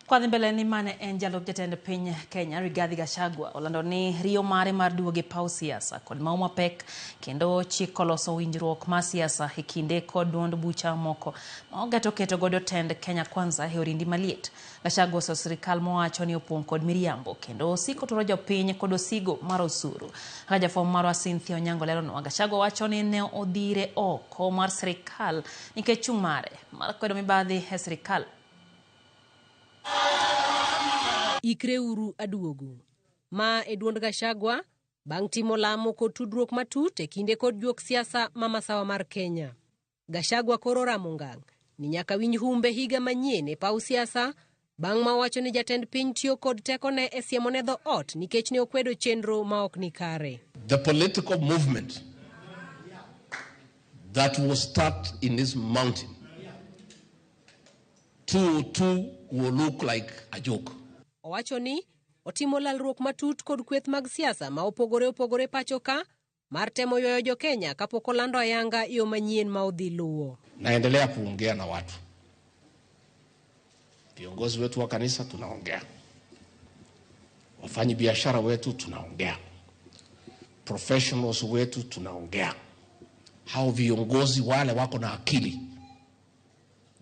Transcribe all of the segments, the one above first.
Kwadhi mbele ni mane en jalup jatend piny Kenya Rigathi Gachagua olando ni riyo mare mar duogo e paw siasa kod mau mapek kendo chiko loso winjruok mar siasa e kinde kod duond bucha moko ma ogeto keto godo tend Kenya Kwanza e orindi maliet. Gachagua oso sirikal mowacho ni opong' kod miriambo kendo osiko turo jopiny kod osigo mar osuru. Kaka jafwambo marwa Cynthia Onyango leronwa, Gachagua wacho ni ne odhire oko mar sirikal nikech chung' mare mar kwedo mibadhi e sirikal. Ikreuru aduogo. Ma e duond Gachagua bang' timo lamo kod tudruok matut e kinde kod juok siasa ma masawa mar Kenya. Gachagua koro oramo ngang' ni nyaka winj humbe higa manyien e paw siasa bang' ma owacho ni jatend piny tiyo kod tekone e siemone dho ot nikech ne okwedo chenro ma ok ni kare. The political movement that will start in this mountain 202 will look like a joke. Owacho ni otimo lalruok matut kod kweth mag siasa ma opogore opogore pacho ka mar temo ywayo jo Kenya kapok olando ayanga yo manyien ma odhi luwo. Naendelea kuongea na watu, viongozi wetu wa kanisa tunaongea, wafanyi biashara wetu tunaongea, professionals wetu tunaongea, hao viongozi wale wako na akili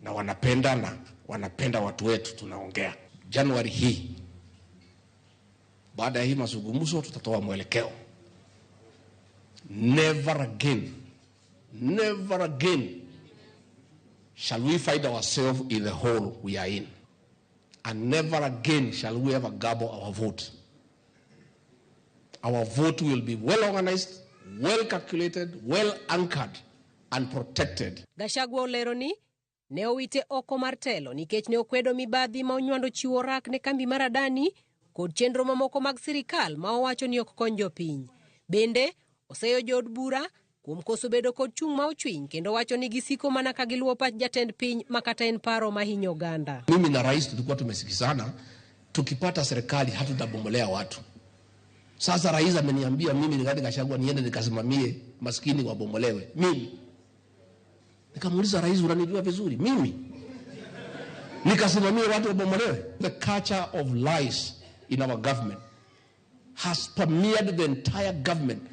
na wanapenda na wanapenda watu wetu tunaongea. Januari hii, baada ya hii mazungumzo, tutatoa mwelekeo. Never again, never again shall we find ourselves in the hole we are in, and never again shall we ever gobble our vote. Our vote will be well organized, well calculated, well anchored and protected. Gachagua olero ni ne owite oko mar telo nikech ne okwedo mibadhi ma onywando chiwo rak ne kambi mar Adani kod chenro mamoko mag sirikal ma owacho ni ok kony jopiny. Bende oseyo jood bura kuom koso bedo kod chung' ma ochwiny kendo wacho ni gisiko mana ka giluwo pach jatend piny ma kata en paro mahinyo oganda. Mimi na rais tulikuwa tumesikizana, tukipata serikali hatutabomolea watu. Sasa rais ameniambia mimi Rigathi Gachagua niende nikasimamie maskini wabomolewe. Mimi nikamuuliza rais, unanijua vizuri, mimi nikasimamie watu wabomolewe? The culture of lies in our government has permeated the entire government.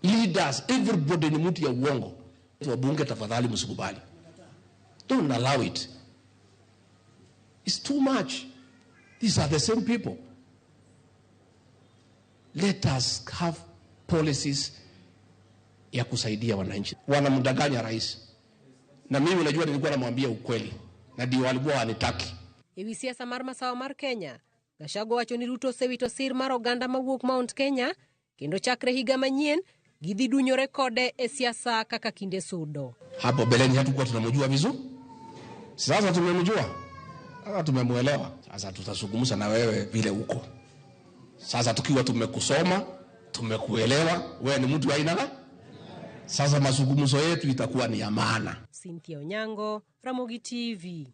Leaders, everybody ni mtu ya uongo. Wabunge tafadhali msikubali. Don't allow it. It's too much. These are the same people. Let us have policies ya kusaidia wananchi. Wanamdanganya rais, na mimi unajua nilikuwa namwambia ukweli, na ndio walikuwa wanitaki. E wi siasa mar masawa mar Kenya, Gachagua wacho ni Ruto osewito sir mar oganda mawuok Mount Kenya kendo chakre higa manyien gidhi dunyore kode e siasa kaka kinde sudo. Hapo beleni hatukuwa tunamjua vizuri, sasa tumemjua, sasa tumemwelewa. Sasa tutazungumza na wewe vile uko sasa, tukiwa tumekusoma tumekuelewa, wewe ni mtu aina gani. Sasa mazungumzo yetu itakuwa ni ya maana. Cynthia Onyango, Ramogi TV.